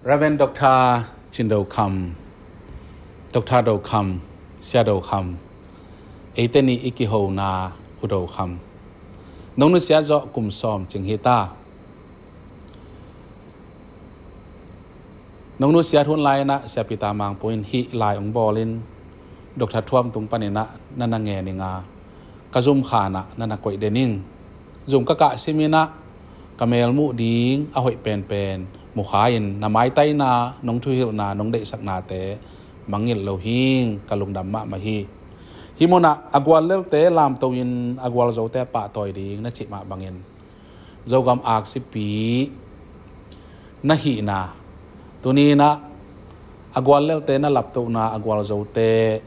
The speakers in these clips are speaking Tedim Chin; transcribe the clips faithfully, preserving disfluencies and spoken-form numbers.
Reverend Doctor Cin Do Kham, Doctor Do Kham, Sia Do Kham, eite nih i kihona U Do Kham. Nong nusiat zawh kum sawm cing hi ta. Nong nusiat hun lai-inah Sia Peter Mangpu in hih lai hong bawlin Doctor Thuam tung paninah na na ngen ing a, ka zum khanah na na koih den ing. Zum ka kah siminah ka mel muh ding a hoih penpen mukha in na maitaina, nong thuhilhna, nong deihsaknate mangngilh lo hing, ka lungdam mahmah hi. Hih munah a guallelte lamto in a gualzote pahtawi ding na cih mah bangin Zogam aksipi na hihna, tuninah a guallelte na laptohna, a gualzote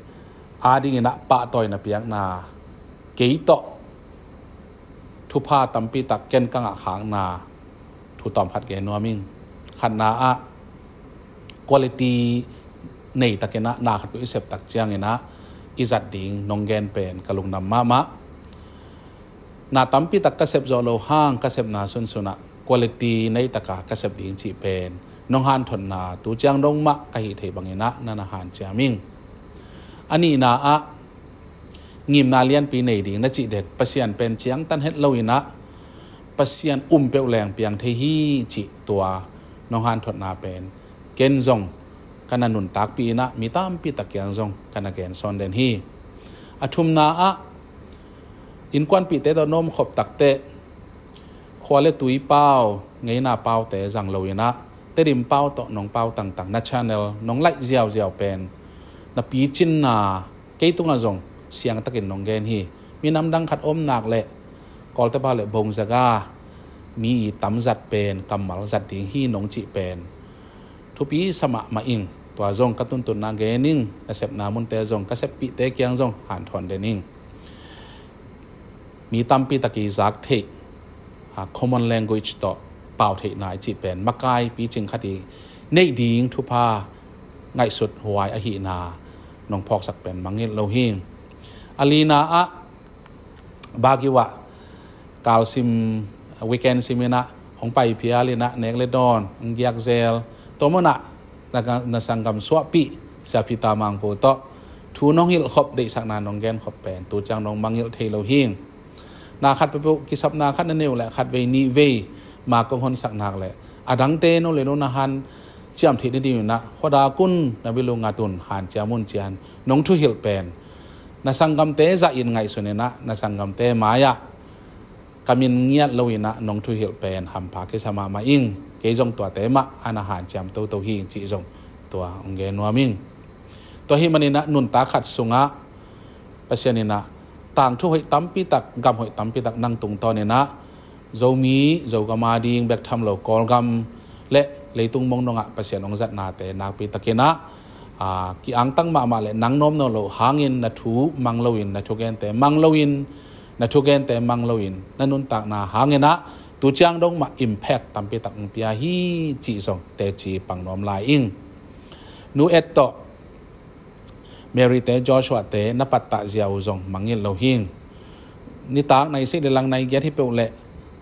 adinginah pahtawi na piakna, kei tawh thupha tampitak ken ka ngahkhakna thu tawm khat gen nuam ing. Khatna ah quality neitakinah na khat peuh i septak cianginah i zat ding nong gen pen ka lungdam mahmah. Na tampitak ka sep zawh loh hang ka sepna sunsunah quality neitaka ka sep ding cih pen nong hanthotna tu ciang dong mah ka hih theih banginah na na hanciam ing. A nihna ah ngimna lianpi nei ding na cih den, Pasian pen ciangtan het loinah Pasian um peuh leng piang thei hi cih tua nong hanthotna pen ken zong ka na nuntakpih inah mi tampitak kiang zong ka na gensawn den hi. A thumna ah innkuanpihte tawh nawmkhop takteh khua le tui pau, ngeina paute zang loinah Tedim pau tawh nong pau tangtang, na channel nong laih ziauziau pen na picinna, kei tungah zong siangtakin nong gen hi. Minam dang khat om nak leh Kawlte pau le bongzaga mi i tamzat pen kammal zat ding hi nong cih pen thupi sa mahmah ing. Tua zong ka tuntunna gen ing. Na sepna munte zong ka seppihte kiang zong hanthawn den ing. Mi tampitak i zak theih, a, common language tawh pau theihna i cih pen makai picing khat i neih ding thupha ngaihsut huai ahihna nong phawksak pen mangngilh lo hi. A lina ah Baguio ah kalsim, weekend siminah hong pai phialinah nek le dawn hong giakzel, tua munah na, na sanggam suahpih Sia Peter Mangpu tawh thu nong hilhkhop, deihsakna nong genkhop pen tu ciang nong mangngilh thei lo hi. Na khat peuhpeuh kisapna khat na nei uh leh khatvei nihvei ma kong honsak nak leh a dangte no le no na hanciam theih nadinginah khuadak un, na bil uh ngat un, hanciam un ci-in nong thuhilh pen na sanggamte zahin ngaihsuninah na sanggamte mai-ah ka min ngiat loinah nong thuhilh pen hampha kisa mahmah ing. Kei zong tuate mah a na hanciam toto hi ing cih zong tua hong gen nuam ing. Tua hih maninah nuntak khat sungah Pasian inah tangthu hoih tampitak, gam hoih tampitak nang tungtawninah Zomi, Zogam ading bek tham lo Kawlgam le leitung mong dongah Pasian hong zatnate nakpitakinah, a, ki-angtang mahmah le nang nuam nawn loh hangin na thu mang loin, na thugente mang loin, na thugente mang loin, na nuntakna hanginah tu ciang dong mah impact tampitak hong pia hi cih zong teci pang nuam lai ing. Nu Et tawh Mary te, Joshua te na pattah ziau zong mangngilh lo hi. Nitak nai sih le lang nai giat hi peuh leh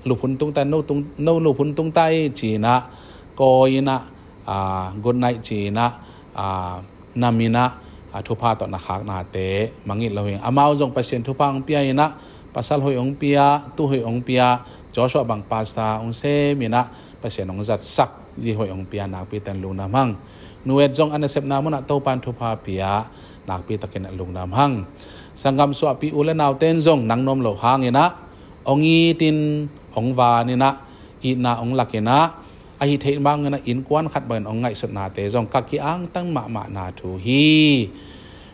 luphun tungta, no tung, no luphun tungta i cinah, kawi inah, a, good night cinah, a, naminah, a, thupha tawh na khaknate mangngilh lo hi. Amau zong Pasian thupha hong pia inah, pasal hoih hong pia, tu hoih hong pia, Joshua bang pastor hong seminah Pasian hong zatsak zi hoih hong pia nakpi ten lungdam hang. Nu Et zong a nasepna munah Topan thupha pia nakpitakin a lungdam hang. Sanggam suahpih u le nauten zong nang nuam loh hanginah hong itin, hong vaninah, itna hong lakinah, ahi theih banginah innkuan khat bangin hong ngaihsutnate zong ka ki-angtang mahmahna thu hi.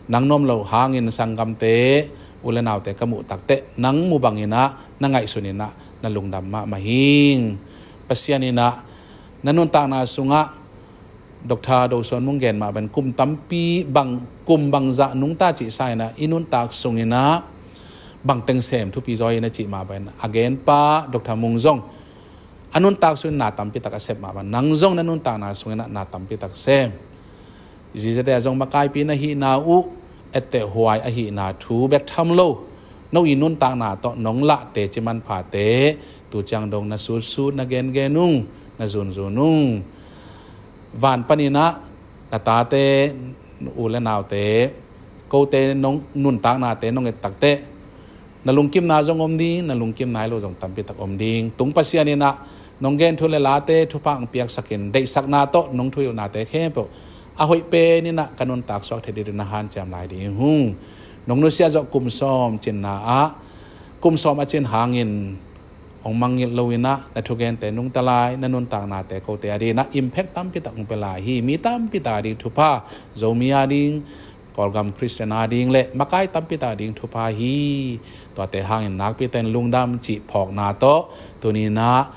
Nang nuam loh hangin sanggamte, u le naute ka muh takteh nang mu banginah na ngaihsuninah na lungdam mahmah hing. Pasian inah na nuntakna sungah Doctor Do Suan Mung gen mah bangin kum tampi bang, kum bangzah nungta cihsa inah i nuntak sunginah bangteng sem thupi zaw inah cih mah bangin a genpa Doctor Mung zong a nuntak sungin na tampitak a sep mah bangin nang zong na nuntakna sunginah na tampitak sem. Zizate a zong makaipi na hihna uh etteh huai ahihna thu bek tham lo, no i nuntakna tawh nong lah teci manphate tu ciang dong na sutsut, na gengen ung, na zunzun ung. Van paninah na tate, u le naute, kote nong nuntaknate nong et takteh na lungkimna zong om ding, na lungkimna hi lo zong tampi tak om ding. Tung Pasian inah nong gen thu le late thupha ang piaksakin, deihsakna tawh nong thuhilhnate khempeuh a hoih peninah ka nuntak suak thei ding na hanciam lai ding hung. Nong nusia zawh kum sawm cinna ah, kum sawm a cin hangin hong mangngilh loinah na thugente nungta lai, na nuntaknate kote a dinah impact tampi tak hong pia lai hi. Mi tampi tak a ding thupha, Zomi a ding, Kawlgam Khristian a ding le makai tampi tak a ding thupha hi. Tuate hangin nakpi ten lungdam cih phawkna tawh tuninah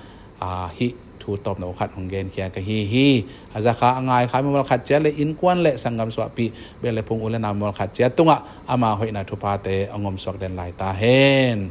hih thu tawpno khat hong genkhia ka hi hi. A zakha a ngaikha mimal khat ciat le innkuan le sanggam suahpih beh le phung u le nau mimal khat ciat tungah ama hoihna thuphate a ngomsuak den lai ta hen.